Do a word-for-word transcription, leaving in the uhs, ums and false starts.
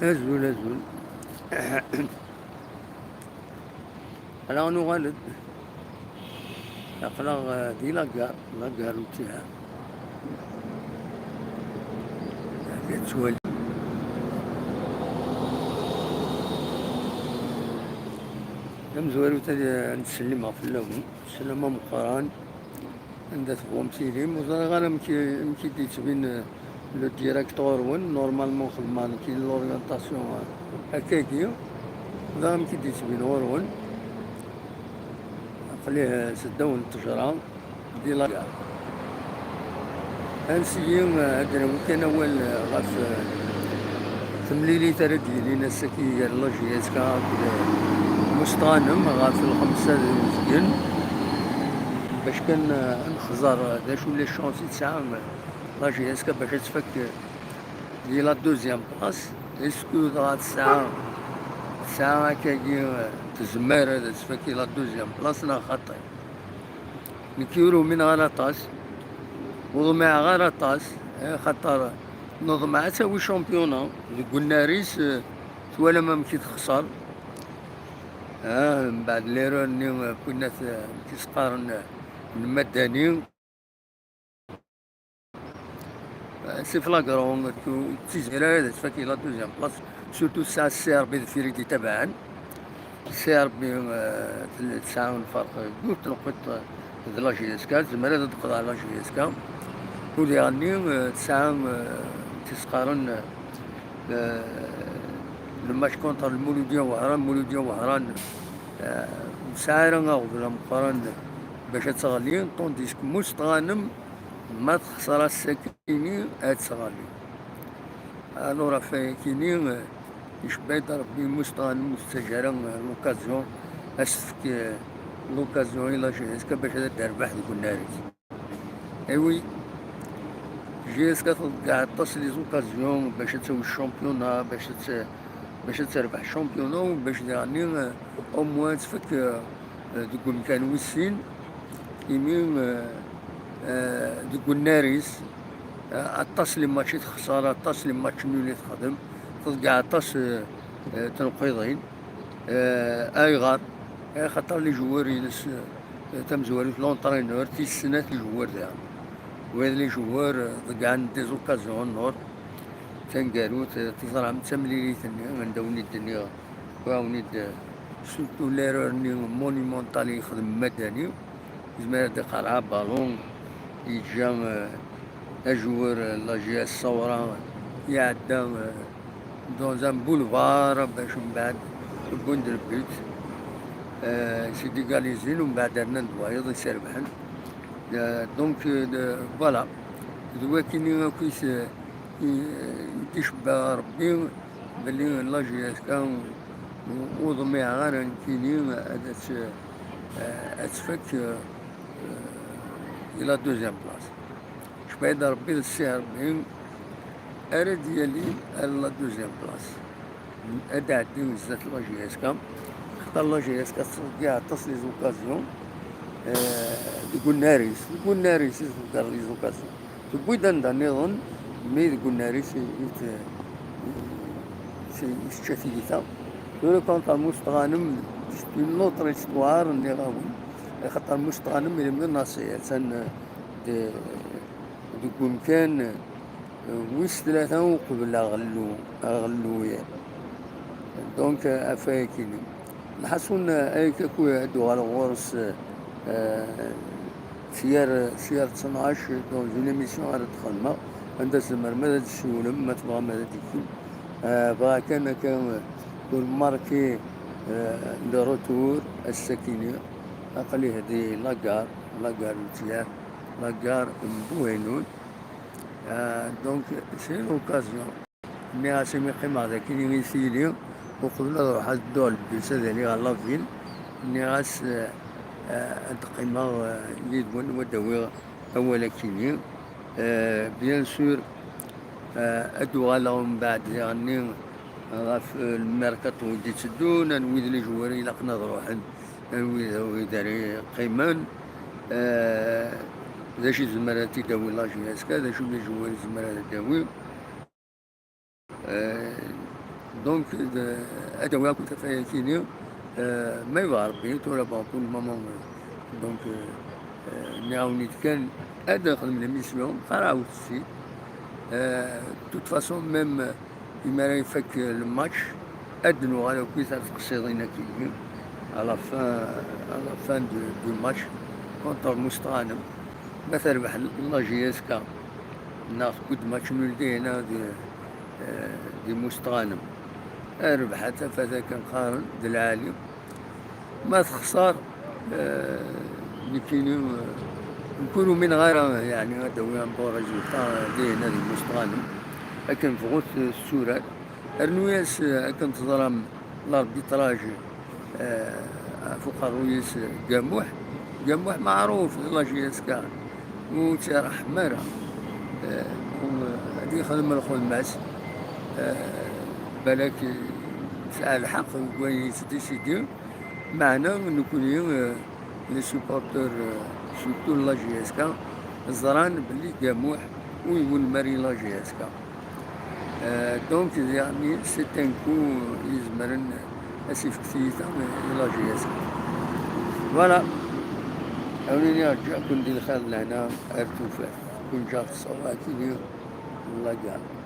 Azul, azul. Ala, nuɣal-d. Aql-aɣ, eh, di la gare, la gare routière. Ad twali. Tamezwarut ad, ad nsellem ɣef fell-awen. Sslam ameqqran. Anda tebɣum tilim, ur ẓriɣ ara amek, amek i d-yettbin, eh, le direct ɣur-wen. Normalement xedmeɣ nekkini l'orientation, eh, akkagi. Ur ẓriɣ amek i d-yettbin ɣur-wen. Aql-i, eh, seddaw n ttejra di la gare. Ansi, eh, ad d-nawi kan awal, eh, ɣef, eh, temlilit ara d-yilin ass-agi gar la J S K akked, eh, Mustɣanem ɣef lxemsa d uzgen. Bac kan, eh, ad nexẓer, eh, d acu les chances i tesɛa, eh, la J S K bac ad tfak, eh, di la deuxième place. Est-ce que dɣa tesɛa, tesɛa akkagi, eh, tezmer ad tfak di la deuxième place neɣ xaṭi? Nekk ur umineɣ ara aṭas, ur ḍmiɛeɣ ara aṭas, eh, xaṭer neḍmeɛ ad tawi championnat deg unnar-is, eh, twalam amek i texṣer. Ah, mbeɛd l'erreur-nni, eh, n winnat, eh, amek i s-qqaren, eh, n Madani. Eh, c'est flagrant, ur ttizmir ara ad tfak la deuxième place, surtout tesɛa C R B deffir i d-itabaɛen. C R B, eh, tel-, tesɛa lferq, eh, yiwet tneqqiṭ, eh, d la J S K, tezmer ad d-teqḍeɛ la J S K. U diɣenni, eh, tesɛa, eh, tis-qqaren, eh, le match contre Lmuludya Wehran, Lmuludya Wehran, eh, ur tesɛi ara aɣbel ameqqran bac ad teɣli, tandis que Mustɣanem ma texṣer ass-agi, ad teɣli. Alors, ɣef wayakini, eh, icebba-d Rebbi Mustɣanem, ur tettaǧǧa ara, eh, l'occasion, ad s-tefk, eh, l'occasion i la J S K bac ad d-terbeḥ deg unnar-is. Eh oui, J S K tḍeggeɛ aṭas les occasions bac ad tawi championnat, bac ad t-, bac ad terbeḥ championnat, u bac daɣenni, eh, au moins ad tfak, eh, eh, deg umkan wis sin, imi, eh, eh, deg unnar-is, eh, aṭas les matchs i texṣer, aṭas les matchs nuls i texdem, tḍeggeɛ aṭas, eh, eh, tenqiḍin. Eh, ayɣer? Eh, xaṭer les joueurs-ines, eh, tamezwarut, l'entraîneur, tis snat les joueurs daɣen. Wayeḍ les joueurs, eh, ḍeggɛen des occasions en or. Taneggarut, eh, teẓram, d tamlilit-nni, anda wen-id-nniɣ, ur awen-id, eh, surtout l'erreur-nni monumentale i yexdem Madani. Yezmer ad iqerreɛ abalun, yeǧǧa, eh, ajewwer, eh, la J S Sawra iɛedda, eh, dans un boulevard bac mbeɛd wwin-d le but, eh, s-id-égalisin, u mbeɛd rnan-d wayeḍ i s-irebḥen. Eh, donc, eh, de, voilà. D wakini akk i s-, i, i d-icebba Rebbi belli la J S K ur ḍmiɛeɣ ara nekkini ad tt-, eh, ad tfak, eh, i la deuxième place. Cebba-yi-d Rebbi d C R B ara d-yalin ar la deuxième place. Ad d-ɛeddin zdat la J S K. Xaṭer la J S K tettḍeggiɛ aṭas les occasions, eh, deg unnar-is, deg unnar-is i tḍegger les occasions. Tewwi-d anda nniḍen, mi deg unnar-is i, i t-, i, i tečča tiyita. Tura, quant à Mustɣanem, c'est une autre histoire, nniɣ-awen. Axaṭer Mustɣanem, il est menacé, attan, eh, de-, deg umkan, eh, wis tlata uqbel aɣellu, aɣelluy. Donc, eh, ɣef wayakini. Lḥaṣun, eh, ay kakwi ad d-uɣaleɣ ɣur-s, eh, s yir, s yir ttnac, dans une émission ara d-xedmeɣ, anda tzemrem ad d-tessiwlem, ma tebɣam ad d-tekkim. Eh, bɣa kan akka, eh, ur marki, eh, le retour, ass-akini, aql-i di la gare, la gare routière, la gare n Buhainun. Eh, donc, c'est l'occasion. Nniɣ-as imi qqimeɣ dagi i tili, uqbel ad ruḥeɣ ad dduɣ lebbi-s ad aliɣ ɣer la ville, nniɣ-as, eh, eh, ad qqimeɣ, eh, yid-wen, u ad d-awiɣ awal akini. Eh, bien sûr, eh, ad d-uɣaleɣ mbeɛd diɣenni ɣef, eh, lmerkaṭu i d-itteddun, anwi d les joueurs ilaqen ad ruḥen, anwi d, anwi d ara yeqqimen, eh, d acu i tezmer ad t-id-tawi la J S K, d acu n les joueurs i tezmer ad d-tawi. Eh, Donc, euh, ad awiɣ akk tafayakini, euh, ma yebɣa Rebbi, tura, bon, pour le moment, euh, donc, euh, euh, nniɣ-awen-id kan ad nexdem l'émission, qaraɛwet-tt-id. Euh, de toute façon, même, euh, imi ara ifak, euh, le match, ad nuɣal akkit ar teqsiḍin-agi, à la fin, à la fin du, du match contre Mustɣanem. Ma terbeḥ la J S K, neɣ tewwi-d match nul dihna di, euh, di Mustɣanem, terbeḥ a tafat akken qqaren d lɛali. Ma texṣer, euh, nekkini, euh, nekk ur umineɣ ara, yeɛni, ad d-awiɣ un bon résultat dihna di Mustɣanem. Akken bɣut, euh, s turar. Rnu-yas, euh, akken teẓram, l'arbitrage, euh, ɣef uqerruy-is, euh, Gamuḥ. Gamuḥ meɛruf di la J S K, ur tt-iṛeḥḥem ara. Euh, ad yexdem lxedma-s. Euh, balak yesɛa lḥeqq deg wayen yettdisidi, meɛna nekkni, euh, les supporters, euh, surtout la J S K, ẓran belli Gamuḥ ur iwulem ara i la J S K. Euh, donc, yeɛni, c'est un coup izemren ad s-ifk tiyita i la J S K. Voilà. Awen-iniɣ ǧǧiɣ-ken di lxir d lehna ar tufat. Kun ǧaɣ tṣawat-ini, la gare.